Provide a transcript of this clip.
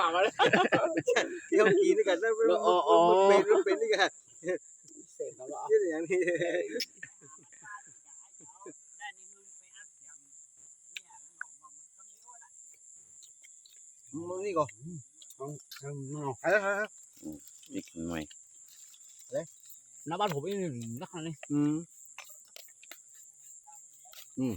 ວ່າມາແລ້ວ ທີ່ເຮົາກິນນຳກັນນະ ເອີ ເອີ ເອີ ມັນເປັນ ມັນເປັນນີ້ກະ ເສບເຂົາເນາະ ເຮັດຫຍັງນີ້ ມື້ນີ້ກໍ ອືມ ເອົາ ເອົາ ເອົາ ໄປແລ້ວ ໄປແລ້ວ ອືມ ອີກໜ່ວຍ ໜ້າບ້ານຜົມອີກໜຶ່ງນັກນີ້ ອືມ ອືມ.